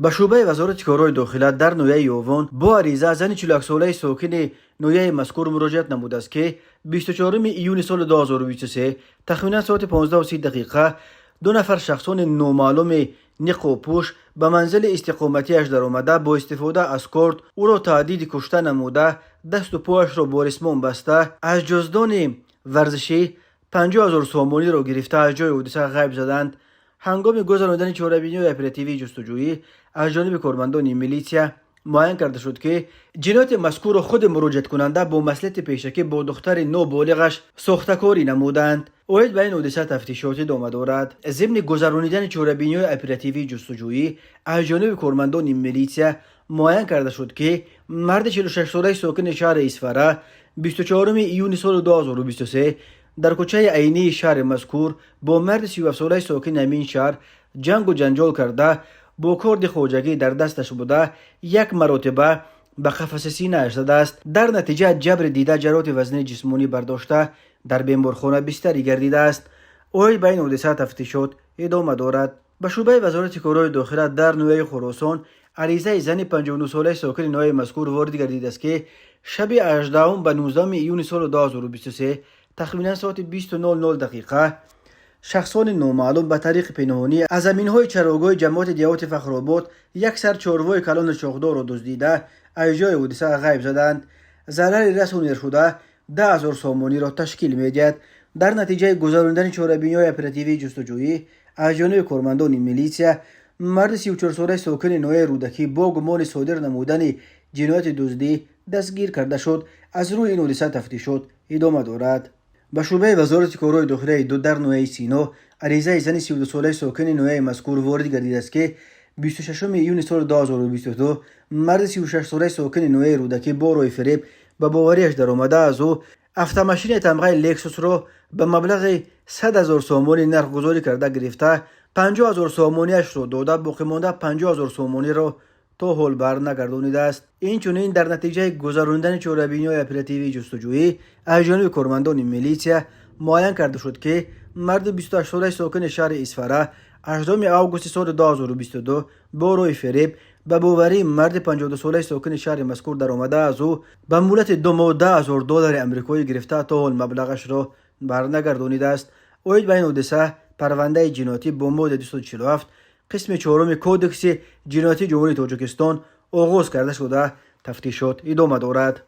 Ба шӯъбаи Вазорати корҳои дохила дар ноҳияи Ёвон бо ариза зани 41-солаи сокини ноҳияи мазкур муроҷиат намудааст, ки 24 июни соли 2023 тахминан соати 15:30 дақиқа ду нафар шахсони номаълуми ниқобпӯш ба манзили истиқоматиаш даромада, бо истифода аз корд ӯро таҳдиди кушта намуда, дасту пояшро бо ресмон баста, аз ҷуздони варзишӣ 50 000 сомониро гирифта, аз ҷои ҳодиса ғайб заданд. Ҳангоми гузаронидани чорабиниҳои оперативии ҷустуҷӯӣ аз ҷониби кормандони милитсия муайян карда шуд, ки ҷинояти мазкурро худи муроҷиаткунанда бо маслиҳати пешакӣ бо духтари ноболиғаш сохтакорӣ намуданд. Оид ба ин ҳодиса тафтишот идома дорад. Зимни гузаронидани чорабиниҳои оперативии ҷустуҷӯӣ аз ҷониби кормандони милитсия муайян карда шуд, ки марди 46-солаи сокини шаҳри Исфара 24 июни соли 2023 дар кӯчаи Айнии шаҳри мазкур бо марди 37-солаи сокини ҳамин шаҳр ҷангу ҷанҷол карда, бо корди хоҷагӣ дар дасташ буда, як маротиба ба қафаси синааш задааст. Дар натиҷа ҷабри дида ҷароҳати вазнини ҷисмонӣ бардошта, дар беморхона бистарӣ гардидааст. Оид ба ин ҳодиса тафтишот идома дорад. Ба шӯъбаи Вазорати корҳои дохила дар ноҳияи Хуросон аризаи зани 59-солаи сокини ноҳияи мазкур ворид гардидааст, ки шаби 18 ба 19 июни соли 2023 тахминан соати 20:00 дақиқа шахсони номаълум ба тариқи пинҳонӣ аз заминҳои чарогоҳи ҷамоати деҳоти Фахробод як сар чорвои калони шохдорро дуздида, аз ҷои ҳодиса ғайб заданд. Зарари расонидашуда 10 000 сомониро ташкил медиҳад. Дар натиҷаи гузаронидани чорабиниҳои оперативии ҷустуҷӯӣ аз ҷониби кормандони милитсия марди 34-солаи сокини ноҳияи Рӯдакӣ бо гумони содир намудани ҷинояти дуздӣ дастгир карда шуд. Аз рӯи ин ҳодиса тафтишот идома дорад. Ба шӯъбаи Вазорати корҳои дохилаи ду дар ноҳияи Сино аризаи зани 32-солаи сокини ноҳияи мазкур ворид гардидааст, ки 26 июни соли 2022 марди 36-солаи сокини ноҳияи Рӯдакӣ бо роҳи фиреб ба бовариаш даромада, аз ӯ автомашинаи тамғаи Лексусро ба маблағи 100 000 сомонӣ нархгузорӣ карда гирифта, 50 000 сомониашро дода, боқимонда 50 000 сомониро то ҳол барнагардонидааст. Инчунин дар натиҷаи гузаронидани чорабиниҳои оперативии ҷустуҷӯӣ аз ҷониби кормандони милитсия муайян карда шуд, ки марди 28-солаи сокини шаҳри Исфара 8 августи соли 2022 бо роҳи фиреб ба боварии марди 52-солаи сокини шаҳри мазкур даромада, аз ӯ ба муҳлати 2 моҳ 10 000 доллари амрикоӣ гирифта, то ҳол маблағашро барнагардонидааст. Оид ба ин ҳодиса парвандаи ҷиноятӣ бо моддаи 247 қисми чоруми Кодекси ҷиноятии Ҷумҳурии Тоҷикистон оғоз карда шуда, тафтишот идома дорад.